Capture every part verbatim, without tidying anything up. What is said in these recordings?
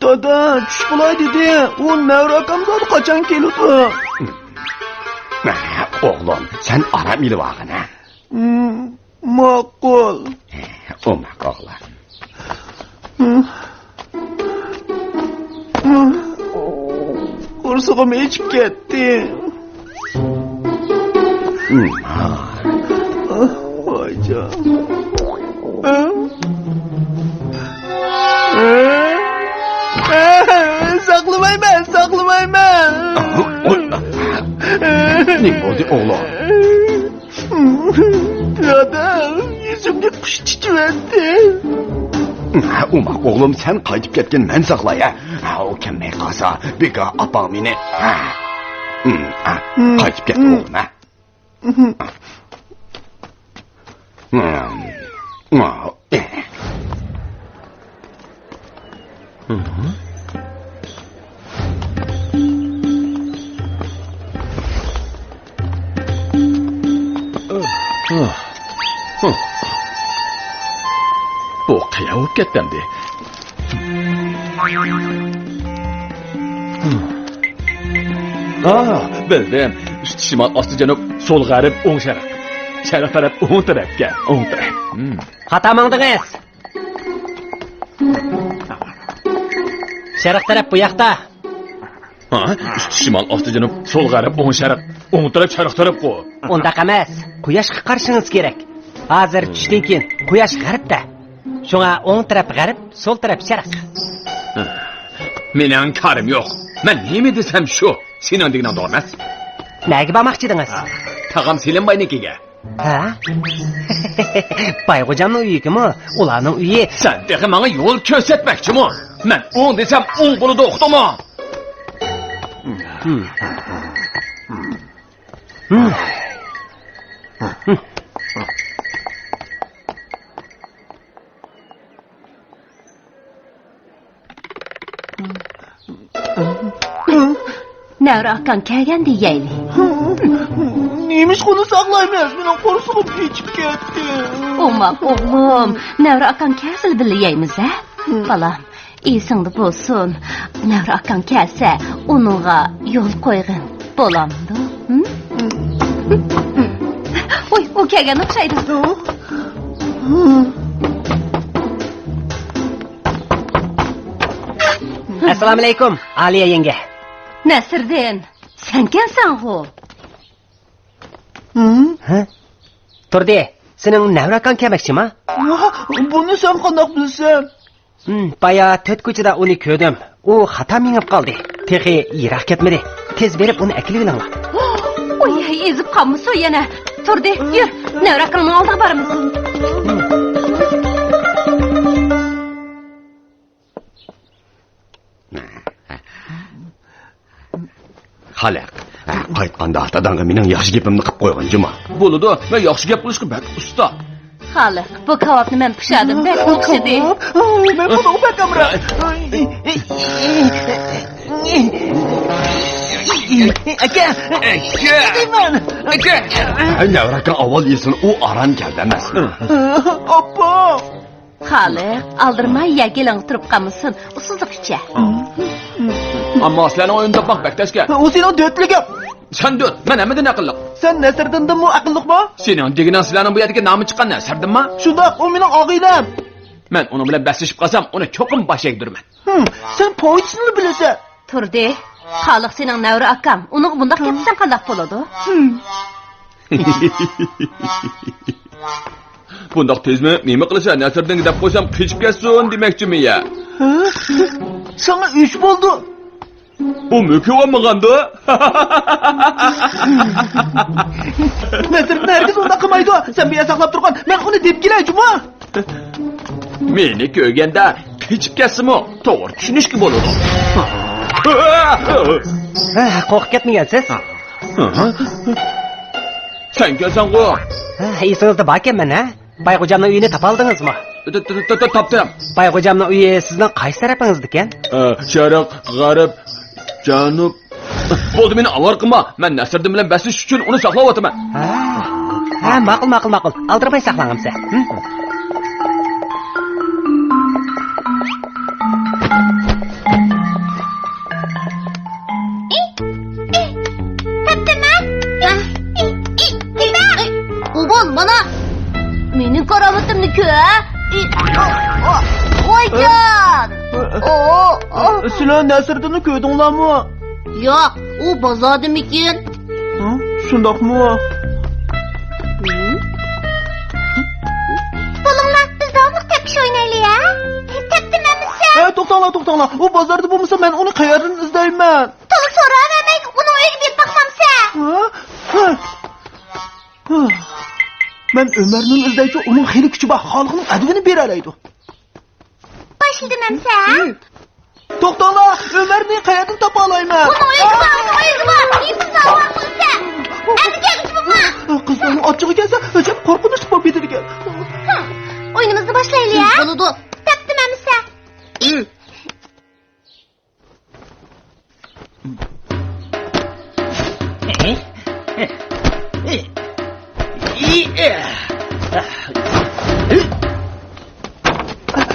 دادا، چۈش بولاي دېدى. ئۇ نەۋرە ئاكام زادى قاچان كېلىدۇ؟ ئوغلۇم، سەن ئارام ئېلىۋالغىن، ھە؟ ماقۇل. ئۇ ماقۇل. قورسىقىم ئېچىپ كەتتى. ۋايجان. ساقلىمايمەن، ساقلىمايمەن. نېمە بولدى، ئوغلۇم؟ دادا، يۈزۈمگە قۇش چىچىۋەتتى. ئوماق ئوغلۇم، سەن قايتىپ كەتكىن، مەن ساقلاي، ھە؟ ئۇ كەلمەي قالسا، بىكار ئاپاڭ مېنى. قايتىپ كەت، ئوغلۇم، ھە؟ بۇ قەيەر بولۇپ كەتتى ئەمدى؟ ھا، بىلدىم. ئۈستى شىمال، ئاستى جەنۇب، سول غەرب، ئوڭ شەرق. شەرق تەرەپ، ئوڭ تەرەپكەن، ئوڭ تەرەپ. خاتا ماڭدىڭىز. شەرق تەرەپ بۇ ياقتا. ھا؟ ئۈستى شىمال، ئاستى جەنۇب، سول غەرب، ئوڭ شەرق، ئوڭ تەرەپ شەرق تەرەپقۇ. ئۇنداق ئەمەس. قۇياشقا قارىشىڭىز كېرەك. ھازىر چۈشتىن كېيىن قۇياش غەربتە. شۇڭا ئوڭ تەرەپ غەرب، سول تەرەپ شەرق. مېنىڭ كارىم يوق. مەن نېمە دېسەم شۇ. سېنىڭ دېگىنىڭ توغرا ئەمەس. نەگە بارماقچى ئىدىڭىز؟ تاغام سېلىمباينىڭكىگە. ھە؟ بايغوجامنىڭ ئۆيىگىمۇ؟ ئۇلارنىڭ ئۆيى. سەن تېخى ماڭا يول كۆرسەتمەكچىمۇ؟ مەن ئوڭ دېسەم ئوڭ بولىدۇ، ئۇقتۇڭمۇ؟ نەۋرە ئاكاڭ كەلگەن دېيەيلى. نېمىشقا ئۇنى ساقلايمىز؟ مېنىڭ قورسىقىم ئېچىپ كەتتى. ئوماق ئوغلۇم، نەۋرە ئاكاڭ كەلسىلا بىللە يەيمىز ھە؟ بالام، ئېسىڭدە بولسۇن، نەۋرە ئاكاڭ كەلسە ئۇنىڭغا يول قويغىن، بولامدۇ؟ ھە؟ ۋوي، ئۇ كەلگەن ئوخشايدۇ. ئەسسالامۇئەلەيكۇم، ئالىيە يەڭگە. نەسىردىن، سەنكەنسەنغۇ؟ ھە؟ تۇردى، سېنىڭ نەۋرە ئاكاڭ كەلمەكچىما؟ ۋاھ، بۇنى سەن قانداق بىلىسەن؟ بايا تۆت كوچىدا ئۇنى كۆردۈم. ئۇ خاتا مېڭىپ قالدى. تېخى يىراق كەتمىدى. تېز بېرىپ ئۇنى ئەكېلىۋېلىڭلار. ۋوي، ئېزىپ قالمىسۇن يەنە. تۇردى، يۈر، نەۋرە ئاكاڭنىڭ ئالدىغا بارىمىز. خالىق، قايتقاندا داداڭغا مېنىڭ ياخشى گېپىمنى قىپ قويغىن جۇما. بولىدۇ، مەن ياخشى گەپ قىلىشقا بەك ئۇستا. خالىق، بۇ كاۋاپنى مەن پۇشادىم، بەك ئوخشىدى. مەن بۇنىڭغا بەك ئامراق. ئاكا! ئاكا! دەيمەن! ئاكا! نەۋرە ئاكا ئاۋۋال يېسۇن، ئۇ ئاران كەلدى ئەمەسمۇ؟ ئاپا! خالىق، ئالدىرىماي يەگىلىڭ تۇرۇپ قالمىسۇن، ئۇسسۇزلۇق ئىچە. ئەمما سىلەرنىڭ ئويۇن تاپماق بەك تەسكە. ئۇ سېنىڭ دۆتلۈكۈڭ. سەن دۆت، مەن ھەممىدىن ئەقىللىق. سەن نەسىردىندىنمۇ ئەقىللىقمۇ؟ سېنىڭ دېگىنىڭ سىلەرنىڭ بۇ يەردىكى نامى چىققان نەسىردىنمۇ؟ شۇنداق، ئۇ مېنىڭ ئاغىنەم. مەن ئۇنىڭ بىلەن بەسلىشىپ قالسام، ئۇنى چوقۇم باش ئەگدۈرىمەن. ھىم، سەن پويىچىنىلا بىلىسەن. تۇردى، خالىق سېنىڭ نەۋرە ئاكاڭ، ئۇنىڭغا بۇنداق گەپ قىلساڭ قانداق بولىدۇ؟ ھىم. بۇنداق تېزمۇ؟ نېمە قىلىسەن، نەسىردىنگە دەپ قويسام قېچىپ كەتسۇن دېمەكچىمۇ يا؟ ھە؟ ساڭا ئۈچ بولدى. ئۇ مۆكۈۋالمىغاندۇ؟ نەسىردىن ھەرگىز ئۇنداق قىلمايدۇ. سەن بۇ يەردە ساقلاپ تۇرغىن، مەن ئۇنى دېپكىلەي جۇمۇ. مېنى كۆرگەندە قېچىپ كەتسىمۇ توغرا چۈشىنىشكە بولىدۇ. ھە، قورقۇپ كەتمىگەنسىز؟ سەن كەلسەڭغۇ. ھە، ئېسىڭىزدە باركەنمەن ھە؟ بايغوجامنىڭ ئۆيىنى تاپالدىڭىزمۇ؟ تا-، تا-، تا-، تا-، تاپتىم. بايغوجامنىڭ ئۆيى سىزنىڭ قايسى تەرىپىڭىزدىكەن؟ ئە، شەرق، غەرب، جەنۇب. بولدى، مېنى ئاۋارە قىلما. مەن نەسىردىن بىلەن بەسلىشىش ئۈچۈن ئۇنى ساقلاۋاتىمەن. ھە. ھە، ماقۇل، ماقۇل، ماقۇل. ئالدىرىماي ساقلاڭ ئەمسە. ھە؟ ئى، ئى، تاپتىمەن. ئى، ئى، ئى، ئى، ئى. ئوبال، مانا. مېنىڭ كارامىتىمنى كۆر. ئى، ئو، ئو، ۋايجان. ئو، ئو. سىلەر نەسىردىننى كۆردۈڭلارمۇ؟ ياق، ئۇ بازاردىمىكىن؟ ھە؟ شۇنداقمۇ؟ بولۇڭلار، بىز داۋاملىق تەپكۈش ئوينايلى، ھە؟ تەپتىمەنمىسەن؟ ھە، توختاڭلار، توختاڭلار. ئۇ بازاردا بولمىسا، مەن ئۇنى قەيەردىن ئىزدەيمەن؟ تولا سوراۋەرمەي، ئۇنىڭ ئۆيىگە بېرىپ باقمامسەن؟ ھە؟ ھە؟ ھە. مەن ئۆمەرنىڭ ئىزدەيچۇ، ئۇنىڭ خېلى كۈچى بار، خالىغىنىڭ ئەدىۋىنى بېرەلەيدۇ. باشلىدىم ئەمسە. توختاڭلار، ئۆمەرنى قەيەردىن تاپالايمەن؟ ئۇنىڭ ئۆيىگە بار، ئۇنىڭ ئۆيىگە بار. نېمە زاۋال قىلسا؟ ئەمدى كەلگۈچى بولما. قىزلارنىڭ ئاچچىقى كەلسە، ئەجەب قورقۇنچلۇق بولۇپ كېتىدىكەن. ھە، ئويۇنىمىزنى باشلايلى، ھە؟ بولىدۇ. تەپتىم ئەمسە.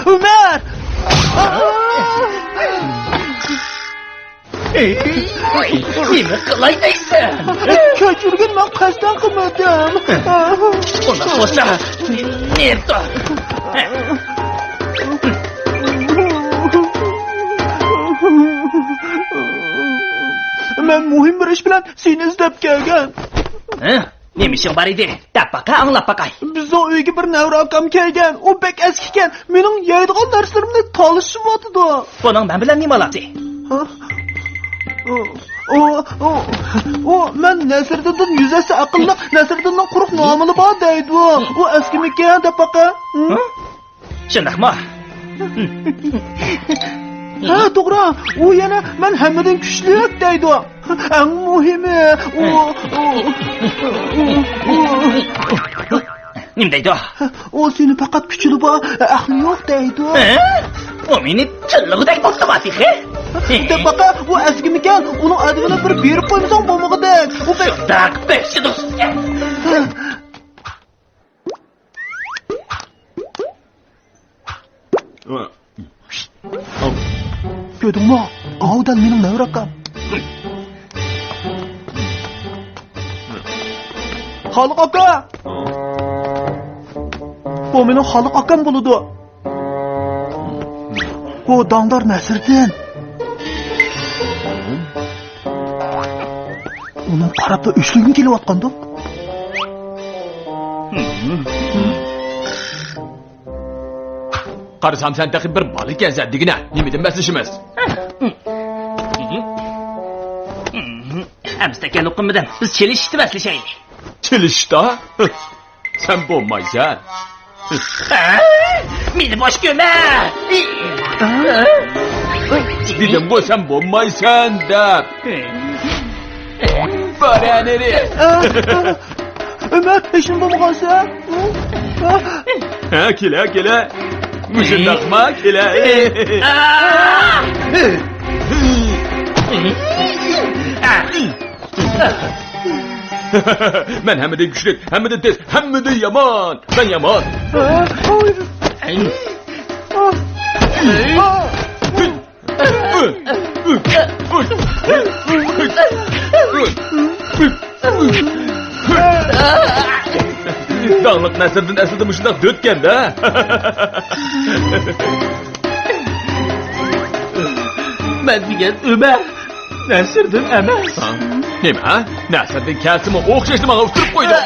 ئۆمەر! نېمە قىلاي دەيسەن؟ كەچۈرگىن، مەن قەستەن قىلمىدىم. ئۇنداق بولسا، نېرى تۇر. مەن مۇھىم بىر ئىش بىلەن سېنى ئىزدەپ كەلگەن. ھە؟ نېمە ئىشىڭ بار ئىدى؟ دەپ باقە، ئاڭلاپ باقاي. بىزنىڭ ئۆيگە بىر نەۋرە ئاكام كەلگەن. ئۇ بەك ئەسكىكەن. مېنىڭ يەيدىغان نەرسىلىرىمنى تالىشىۋاتىدۇ. بۇنىڭ مەن بىلەن نېمە ئالاقىسى؟ ھە؟ ئۇ، ئۇ، ئۇ، ئۇ، مەن نەسىردىندىن يۈز ھەسسە ئەقىللىق، نەسىردىننىڭ قۇرۇق نومۇرى بار دەيدۇ. ئۇ ئەسكىمىكەن دەپ باقە. ھە؟ شۇنداقمۇ؟ ھە، توغرا. ئۇ يەنە مەن ھەممىدىن كۈچلۈك دەيدۇ. ئەڭ مۇھىمى، ئۇ، ئۇ، ئۇ، ئۇ، نېمە دەيدۇ؟ ئۇ سېنى پەقەت كۈچىلا بار، ئەقلى يوق دەيدۇ. ھە؟ ئۇ مېنى تىللىغۇدەك بولدىما تېخى؟ دەپ باقە، ئۇ ئەسكىمىكەن، ئۇنىڭ ئەدىپىنى بىر بېرىپ قويمىساڭ بولمىغۇدەك. ئۇ بەك شۇنداق بېشىدۇ. كۆردۈڭمۇ؟ ئاۋۇ دەل مېنىڭ نەۋرە ئاكام. خالىق ئاكا! بۇ مېنىڭ خالىق ئاكام بولىدۇ. بۇ داڭدار نەسىردىن. ئۇنىڭ قاراپلا ئۆچلىگۈم كېلىۋاتقاندۇ. قارىسام، سەن تېخى بىر بالا ئىكەنسەن دېگىنە. نېمىدىن بەسلىشىمىز؟ ئەمىسە تەكەللۇپ قىلمىدىم. بىز چېلىشىشتا بەسلىشەيلى. چېلىشىشتا؟ سەن بولمايسەن. ھە؟ مېنى بوش كۆرمە! دېدىمغۇ، سەن بولمايسەن دەپ. بار ئەنىرى. ئۆمەر، ھېچنېمە بولمىغانسەن؟ ھە، كېلە، كېلە. مۇشۇنداقما، كېلە. مەن ھەممىدىن كۈچلۈك، ھەممىدىن تېز، ھەممىدىن يامان. مەن يامان. داڭلىق نەسىردىن ئەسلىدە مۇشۇنداق دۆتكەن-دە. مەن دېگەن ئۆمەر، نەسىردىن ئەمەس. ھا؟ نېمە؟ نەسىردىن كەلسىمۇ ئوخشاشلا ماڭا ئۇتتۇرۇپ قويدى.